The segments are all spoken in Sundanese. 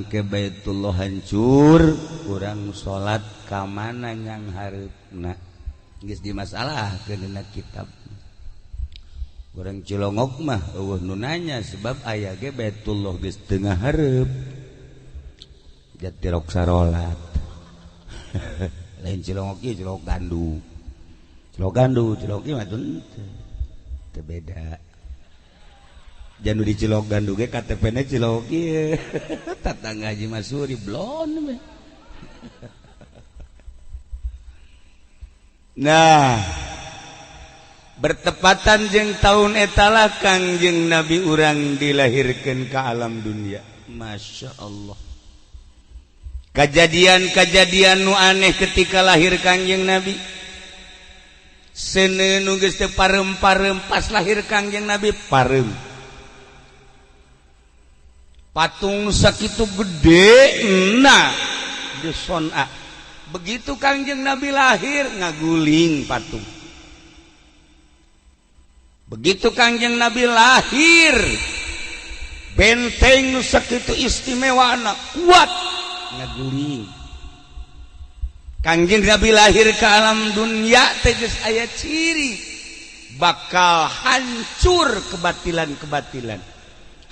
Ke Baitullah hancur, kurang salat ka mana yang hareupeuna geus dimasalah dina kitab. Urang Cilongok mah eueuh nu nanya, sebab aya ge Baitullah geus teu ngahareup. Jatirok sarolat. Lain Cilongok ieu, Cilongok Gandu. Cilongok Gandu, Cilongok ieu mah teu beda. Jangan di Cilok Gandu ge KTP-na Cilok ieu. Tatangga Haji Masuri blon we. Nah, bertepatan jeung tahun etalah Kangjeng Nabi urang dilahirkan ke alam dunia. Masya Allah. Kejadian-kejadian nu aneh ketika lahir Kangjeng Nabi. Seuneu nu geus teu parem-parem, pas lahir Kangjeng Nabi parem. Patung sakitu gede nah di Son'a. Begitu Kangjeng Nabi lahir ngaguling patung. Begitu Kangjeng Nabi lahir benteng nu sakitu istimewana kuat ngaguling. Kangjeng Nabi lahir ke alam dunia teh geus aya ciri bakal hancur kebatilan-kebatilan,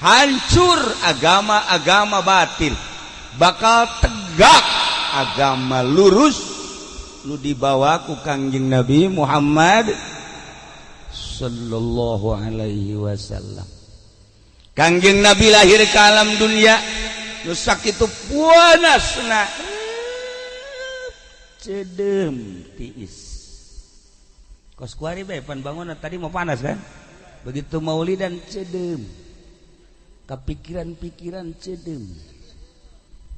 hancur agama-agama batil, bakal tegak agama lurus nu dibawa ku Kangjeng Nabi Muhammad sallallahu alaihi wasallam. Kangjeng Nabi lahir ke alam dunia nu sakitu panasna cedem tiis. Kos kuari bae pan bangunan tadi mau panas kan? Begitu maulidan cedem. Kepikiran-pikiran cedem.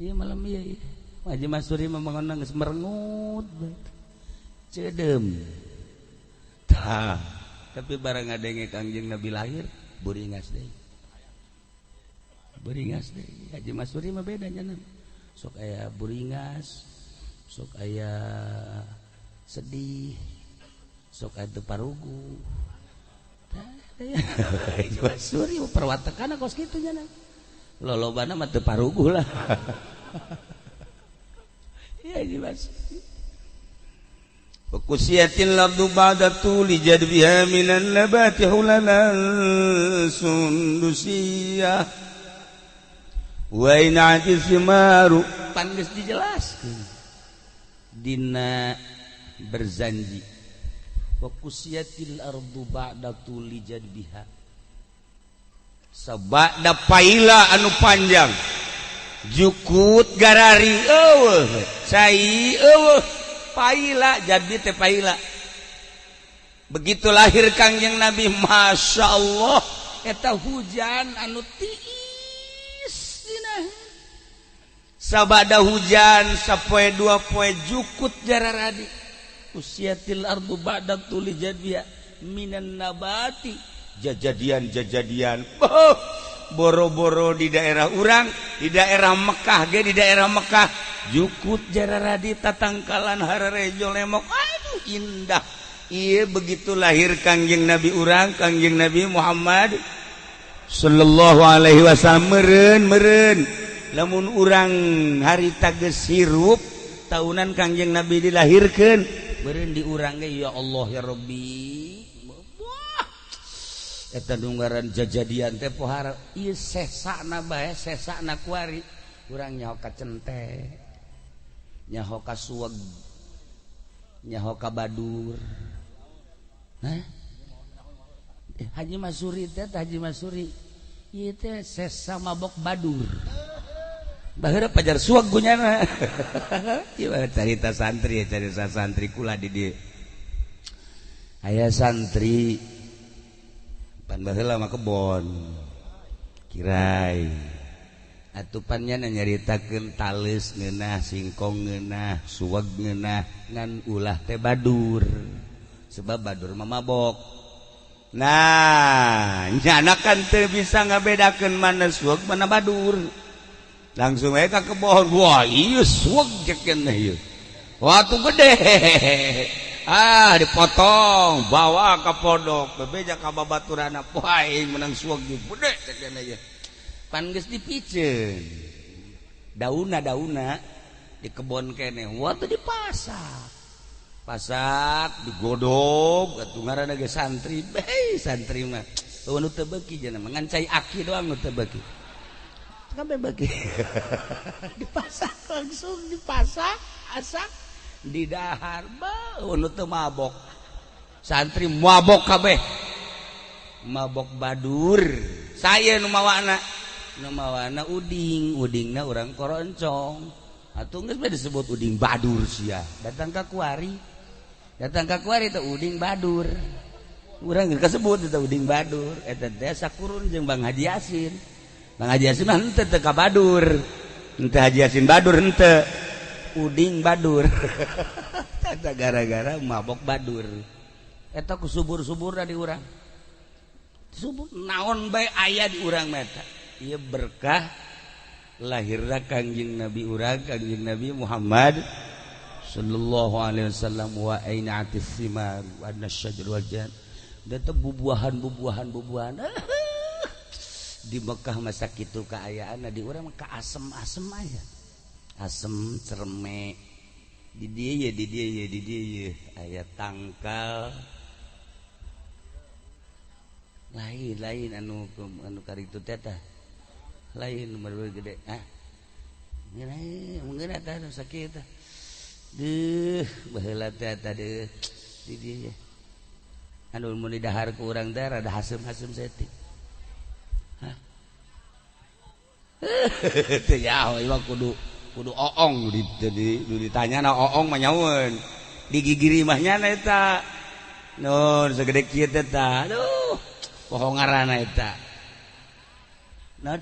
Iya malam iya, iya. Haji Masuri membangun geus merengut. Cedem. Tah, tapi barang ngadenge Kangjeng Nabi lahir buringas deui. Buringas deui. Haji Masuri mah beda nya. Sok aya buringas, sok aya sedih, sok aya teu parugu. Haji Masuri perwatakan kos kitu nya. Lolobana mah teu parugu lah. Ya Haji Masuri. Wa kusiyatil ardu ba'da tuli jadbiha minan nabati hulalan sundusiyah wa in'ati simaru. Pan geus dijelaskeun dina berzanji. Wa kusiyatil ardu ba'da tuli jadbiha, sabada paila anu panjang jukut garari eueuh cai eueuh paila jadi teh paila. Begitu lahir Kangjeng Nabi, Masya Allah, eta hujan anu tiis dina. Sabada hujan sapoe dua poe jukut jararadi. Usiatil ardu ba'da tuli jadbiha minan nabati. Jajadian-jajadian. Oh, boro-boro di daerah urang, di daerah Mekah ge, di daerah Mekah jukut jararadi tatangkalan hararejo lemok. Aduh indah. Iya begitu lahir Kangjeng Nabi urang, Kangjeng Nabi Muhammad sallallahu alaihi wasallam meureun. Lamun urang harita geus hirup tahunan Kangjeng Nabi dilahirkeun, meureun di urang ge ya Allah ya Rabbi. Wah. Eta nunggaran jajadian teh pohara ieu sesana bae, sesana kuari. Urang nyaho ka cente, nyaho ka suweg, nyaho ka badur. Hah? Haji Masuri teh, Haji Masuri ieu teh sesa mabok badur. Baheula pajar suweg gunyana. Ieu carita santri, carita santri kula di dieu. Aya santri pan baheula mah kebon kirai. Atupannya nyaritakeun tales ngeunah, singkong ngeunah, suweg ngeunah, ngan ulah teh badur. Sebab badur mah mabok. Nah, nyana kan teu bisa ngabedakeun mana suweg mana badur. Langsung we ka kebon. Wah, ieu suweg cekeun ieu. Wah, tuh gede. Ah, dipotong, bawa ka pondok, bebeja ka babaturana. Wah, aing menang suweg gede cekeun ieu. Pan geus dipiceun. Dauna-dauna di kebon keneh waktu dipasak. Pasak digodog atuh ngaranna ge santri. Beh santri mah eueuh nu teu beuki cenah mah ngan cai aki doang nu teu beuki. Kabeh beuki. Dipasak langsung dipasak, asak didahar beuh nu teu mabok. Santri mabok kabeh. Mabok badur. Saya nu mawana. Nu mawana uding, udingna urang koroncong. Atuh geus bae disebut uding badur sia. Datang ka kuari. Datang ka kuari teh uding badur. Urang geus kasebut eta uding badur. Eta teh sakurun jeung Bang Haji Yasin. Bang Haji Yasin mah henteu teu ka badur. Henteu Haji Yasin badur henteu. Uding badur. Eta gara-gara mabok badur. Eta ku subur-suburna di urang. Subur naon bae aya di urang mah eta. Ieu berkah lahirna Kangjeng Nabi urang, Kangjeng Nabi Muhammad sallallahu alaihi wasallam wa ainatis simar wa nasyajar wal jan. Da teh bubuahan-bubuahan bubuahan. Di Mekah masa kitu kaayaan di urang mah ka asem-asem aya. Asem cerme. Di dieu ye, di dieu ye, di dieu ye aya tangkal. Lain-lain anu anu karitu teh tah. Lain nomor gede ah ngeunah eta nu sakieu teh deuh baheula teh eta deuh di dieu anu mun didahar ku urang teh rada haseum-haseum saeutik hah teu nyaho ieu mah kudu kudu oong di ditanyana oong mah nyaweun di gigiri mah nyana eta nun segede kieu teh tah aduh poho ngaranna eta nah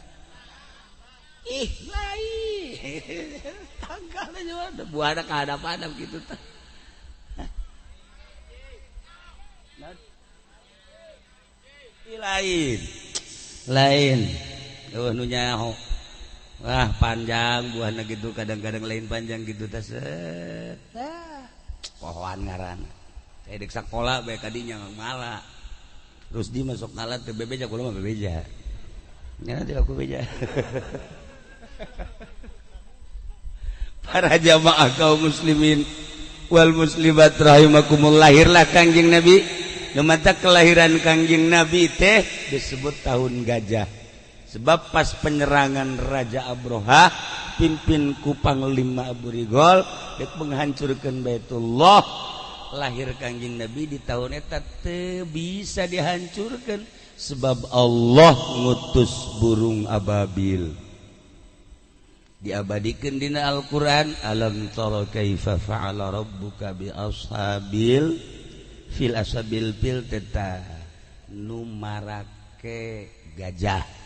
ih lain tangkalnya juga ada buahna kehadap-hadap gitu tah. Lain lain eueuh nu nyaho wah panjang buahna gitu kadang-kadang lain panjang gitu tah set tah pohoan ngaranna saya dek sakola bae kadinya mala Rusdi masuk ngalat teu bebeja kula mah bebeja nya teu aku beja. Para jamaah kaum muslimin wal muslimat rahimakumullah, lahirlah Kangjeng Nabi. Mata kelahiran Kangjeng Nabi teh disebut tahun gajah. Sebab pas penyerangan Raja Abroha pimpin ku Panglima Abu Rigol dek menghancurkan Baitullah, lahir Kangjeng Nabi di tahun eta teu bisa dihancurkan sebab Allah ngutus burung ababil. Diabadikan dina Al-Qur'an alam tara kaifa fa'ala rabbuka bi ashabil fil ashabil fil teta nu marake gajah.